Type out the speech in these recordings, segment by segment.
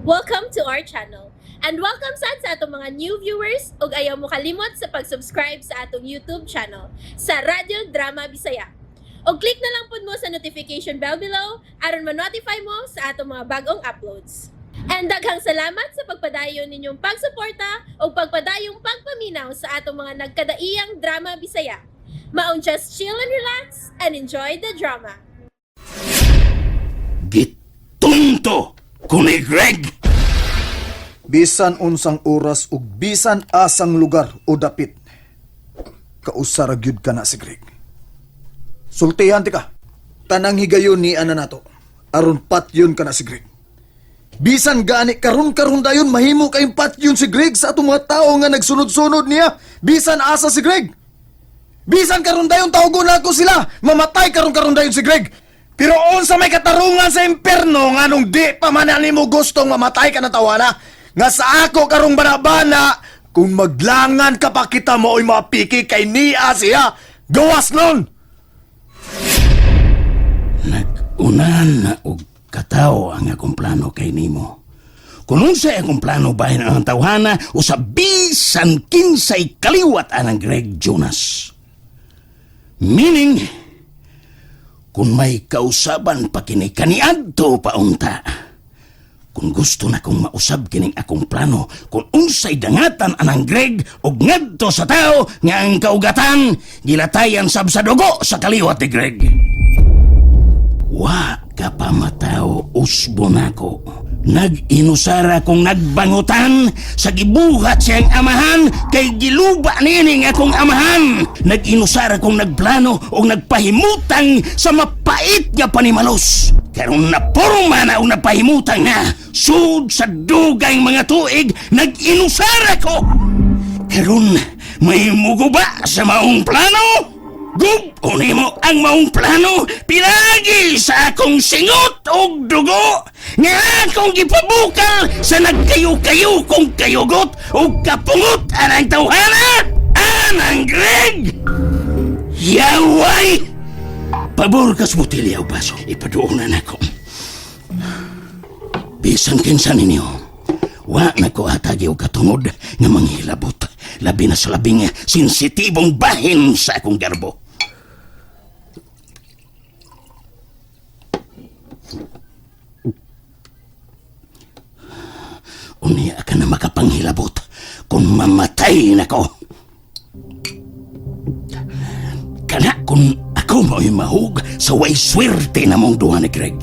Welcome to our channel. And welcome sad sa atong mga new viewers ug ayaw mo kalimot sa pag-subscribe sa atong YouTube channel sa Radyo Drama Bisaya. Og click na lang pud mo sa notification bell below aron ma-notify mo sa atong mga bagong uploads. And daghang salamat sa pagpadayon ninyong pagsuporta ug pagpadayong pagpaminaw sa atong mga nagkadaiyang drama Bisaya. Maong just chill and relax and enjoy the drama. Gitunto ko ni Greg. Bisan unsang oras ug bisan asang lugar o dapit, kausara gyud ka na si Greg. Sultihan ti ka. Tanang higayon ni ana nato. Aron patyon ka na si Greg. Bisan gani karon-karon dayon mahimo kayong patyon si Greg sa atong mga tao nga nagsunod-sunod niya. Bisan asa si Greg. Bisan karon dayon tawgon nako sila, mamatay karon-karon dayon si Greg. Pero unsa may katarungan sa impierno nganong di pa man nimo gustong mamatay ka na tawana, nga sa ako karong banabana, kung maglangan ka pa kita mo oy mapiki kay niya siya. Gawas nun! Nag-unan na og katawo ang akong plano kay nimo. Kung unsay akong plano bahin ang tawhana o sa bisan kinsay kaliwat anang Greg Jonas. Meaning, kung may kausaban pa kini kaniadto pa unta. Kung gusto na kong mausab kining akong plano, kung unsay dangatan anang Greg og ngadto sa tao nga ang kaugatan gilatayan sab sa dugo sa kaliwat ni Greg. Wa ka pa mataw, usbo nako. Nag-inusara kong nagbangutan sa gibuhat siyang amahan kay giluba nining akong amahan. Nag-inusara kong nagplano o nagpahimutang sa mapait nga panimalos. Karon naporma na og nagpahimutang na. Sud sa dugay mga tuig, nag-inusara ko. Karon may muguba sa maong plano. Gub-on nimo ang maong plano pinagi sa akong singot og dugo nga akong gipabukal sa nagkayo-kayo kong kayugot og kapungot anang tawhana anang Greg. Yaway! Pabor kas botelya o baso. Ipaduonan ako. Bisan kinsa ninyo, wa na ko atagi og katungod nga manghilabot. Labi na sa labing sensitibong bahin sa akong garbo. Unya ka na makapanghilabot kung mamatay na ko. Kana kung ako mo'y mahug sa way swerte na mong duha ni Greg.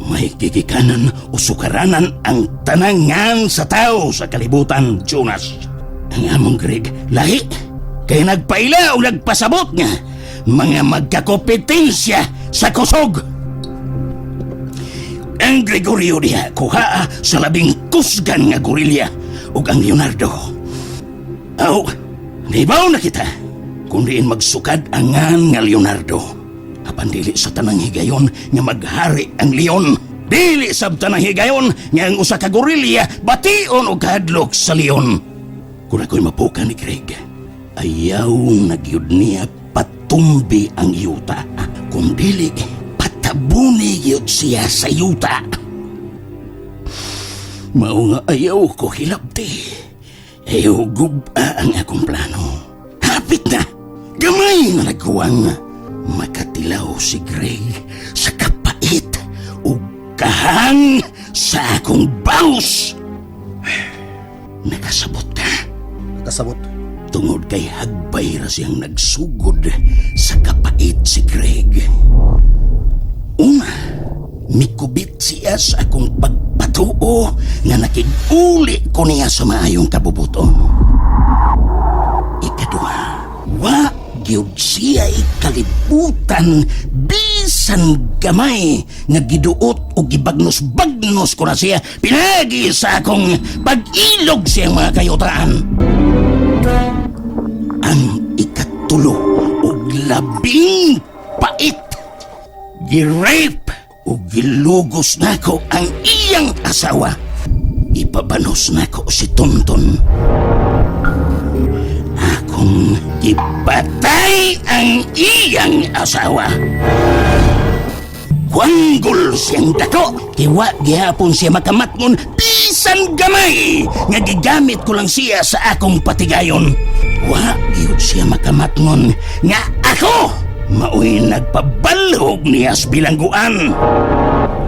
May gigikanan o sukaranan ang tanangan sa tao sa kalibutan, Jonas. Ang among Greg, lahi. Kay nagpaila o nagpasabot nga mga magkakompetensya sa kusog. Ang Gregorio diha kuhaa sa labing kusgan nga gorilya ug ang Leonardo. Aw, nibaw na kita. Kung diin magsukad ang ngan nga Leonardo. Apan dili sa tanang higayon nga maghari ang leon. Dili sab tanang higayon nga ang usa ka gorilya bation og kahadlok sa leon. Kung ako'y mapuka ni Greg, ayaw na gyud niya patumbi ang yuta. Kung dili, patabuni gyud siya sa yuta. Mao nga ayaw ko hilabti. Ayaw guba ang akong plano. Hapit na! Gamay na nagkuwang. Makatilaw si Greg sa kapait ug kahang sa akong baus. Nakasabot ka. Nakasabot. Tungod kay hagbay ra siyang nagsugod sa kapait si Greg. Una, mikubit siya sa akong pagpatuo nga nakig-uli ko niya sa maayong kabubuton. Ikaduha, wa gyud siya ikalibutan bisan gamay nga giduot o gibagnos-bagnos ko na siya pinagi sa akong pag-ilog siyang mga kayutaan. Ang ikatulo og labing pait, gi-rape o gilugos nako ang iyang asawa. Ipabanos nako si Tonton. Akong gipatay ang iyang asawa. Gwanggol siyang dako. Kay wa gihapon siya makamatngon bisan gamay nga gigamit ko lang siya sa akong patigayon. Wa gyud siya makamatngon nga ako maoy nagpabalhog niya sa bilangguan.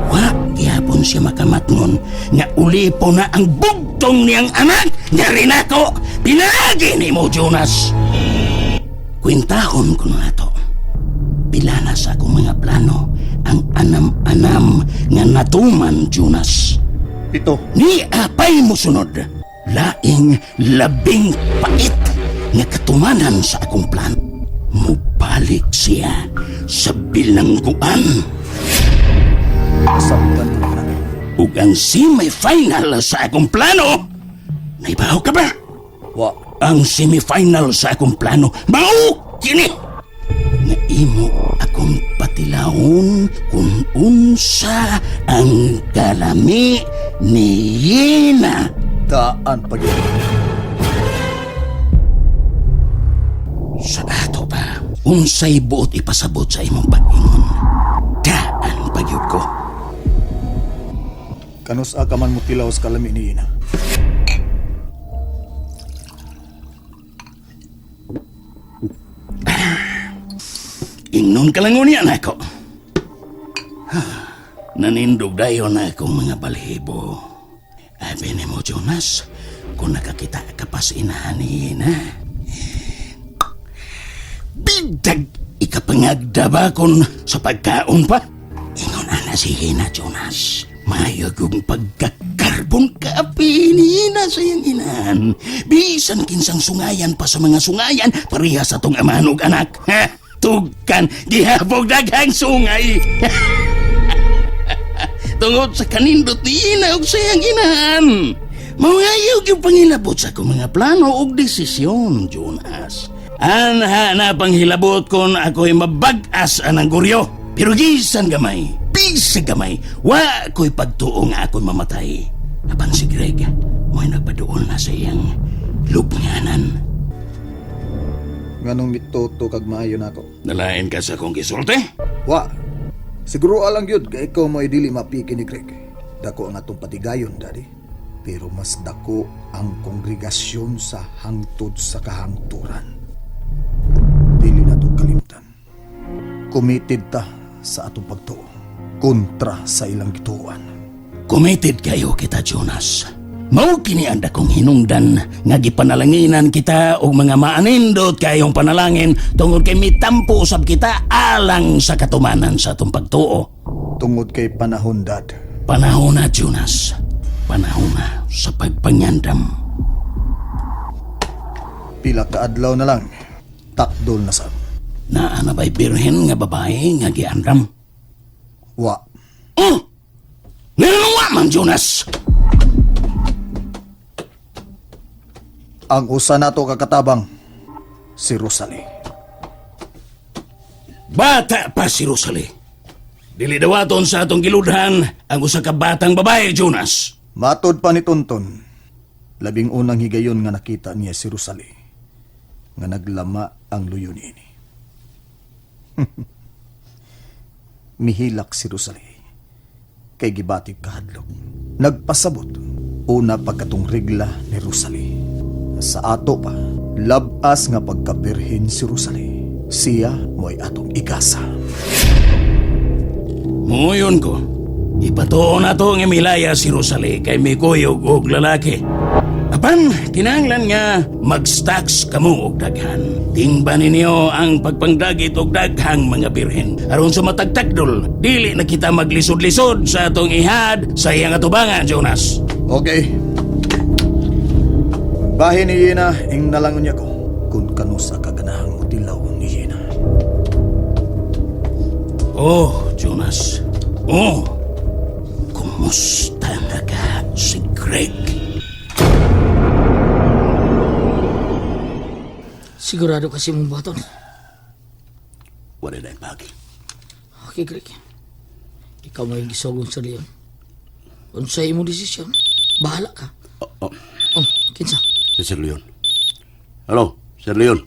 Wa gihapon siya makamatngon nga ulipo na ang bugtong niyang anak nga rinako pinaagi nimo, Jonas. Kwentahon ko na to. Pila na sa akong mga plano ang anam-anam nga natuman, Jonas. 7. Ni apay mo sunod. Laing labing pait nga katumanan sa akong plan. Mubalik siya sa bilangguan. Nasabtan ko na. Ug ang semi-final sa akong plano. Naibaw ka ba? Wa. Ang semi-final sa akong plano mao kini nga imo akong patilahon kung unsa ang kalami ni Yena. Daan pa gyud. Sa ato pa, unsay buot ipasabot sa imong pag-ingon? Daan pagyud ko. Kanus-a ka man motilaw sa kalami ni Ina? Ingnon ka lang unya nako. Nanindog dayon na akong mga balhibo. Abi ni mo, Jonas, kung nakakita ka pa sa inahan ni Ina. Bidag ikapangagdaba kon sa pagkaon pa. Ingon ana si Hina, Jonas. Mayo kong pagkakarbon kape ni Hina sa iyang inahan. Bisan kinsang sungayan pa sa mga sungayan, pareha sa tong amahan ug anak. Ha? Tugkan, gihabog daghang sungay. Tungod sa kanindot ni Ina ug sa iyang inahan. Mangayaw yung pangilabot sa akong mga plano ug desisyon, Jonas. Anha na panghilabot kon ako'y mabag-as anang guryo. Pero gisan gamay, bisa gamay, wa ko'y pagtuo nga ako'y mamatay. Apan si Greg, mo'y nagpaduol na sa iyang lubnganan. Nganong mituto kag maayo nako? Nalain ka sa akong gisulti? Wa. Siguro alang gyud kay ikaw mo'y dili mapiki ni Greg. Dako ang atong patigayon, Daddy. Pero mas dako ang kongregasyon sa hangtod sa kahangturan. Dili na to kalimtan. Committed ta sa atong pagtuo kontra sa ilang gituan. Committed kayo kita, Jonas. Mao kini ang dakong hinungdan nga gipanalanginan kita og mga maanindot kayong panalangin tungod kay mitampo usab kita alang sa katumanan sa atong pagtuo. Tungod kay panahon, Dad. Panahon na, Jonas. Panahon na sa pagpangandam. Pila ka adlaw na lang, takdol na sab. Naa na ba'y birhen nga babae nga giandam? Wa. Oh! Nanawa man, Jonas! Ang usa nato kakatabang, si Rosalie. Bata pa si Rosalie. Dili dawaton sa atong giludhan ang usa ka batang babae, Jonas. Matod pa ni Tonton, labing unang higayon nga nakita niya si Rosalie, nga naglama ang luyo niini. Mihilak si Rosalie, kay gibatik kahadlok. Nagpasabot, una pagkatong regla ni Rosalie. Sa ato pa, labas nga pagkabirhin si Rosalie. Siya mo'y atong igasa. Muyon ko. Ipatuo na to nga milaya si Rosalie kay mikuyog og lalaki. Apan, kinahanglan nga mag-stocks kamo og daghan. Tingba ninyo ang pagpangdagit og daghang mga birhen. Aron sa matagtagdol, dili na kita maglisod-lisod sa atong ihad sa iyang atubangan, Jonas. Okay. Bahin ni Yena, ing nalangon niya ko. Kung kanusa kaganahang mutilaw ni Yena. Oh, Jonas. Oh, kumusta na ka si Greg? Sigurado kasi mong baton. Wala na yung pagi. Okay, Greg. Ikaw mo yung gisugon sa Leon. Kung sa imong desisyon, bahala ka. Oh, oh, Oh, kinsa? si Sir Leon. Hello, Sir Leon.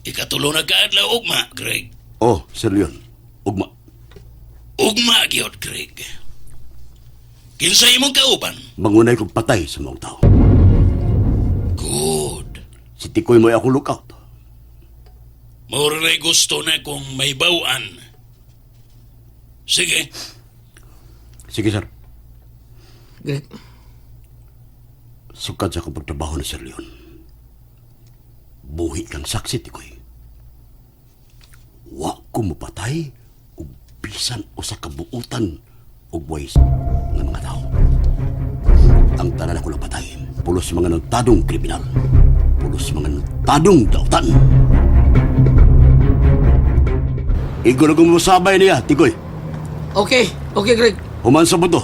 Ikatulo na kaadlaw ugma, Greg. Oh, Sir Leon. Ugma. Ugma gyud, Greg. Kinsa imong kauban? Mangunay kong patay sa mga tao. Good. Si Tikoy mo'y ako lookout. Mao ray gusto na kung may bawan. Sige, Sige, sir. Greg, Sukad sa akong pagtrabaho ni Sir Leon. Buhi kang saksi, Tikoy. Wa ko mapatay og bisan o sa kabuutan og buwis ng mga tao. Ang tanan ako napatay, pulos mga nagtadong kriminal, pulos mga nagtadong dautan. Igor kong musabay niya, Tikoy. okay, okay Greg. Human sa buto.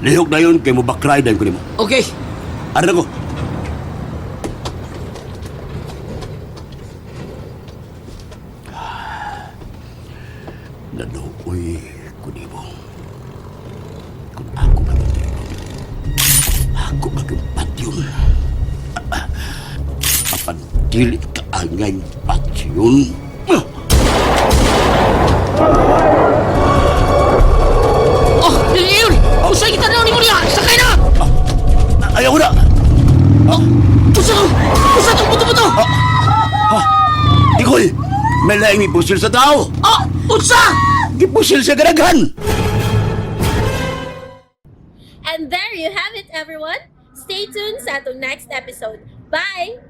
Lihok na yun kay mo bakray dahil ko nimo. Okay. Ara ko. Naluoy ko nimo. Kung ako ba yung ako ba yung patyon? Apan dili ka angay patyon. Oh, Leon! Usay kita na ni mo niya! Sakay na! Ayaw ko na! Oh, usa to! Usa tong buto-buto! Tikoy! May laing ipusil sa tao! Oh, unsa! Gipusil sa garaghan! And there you have it, everyone. Stay tuned sa atong next episode. Bye!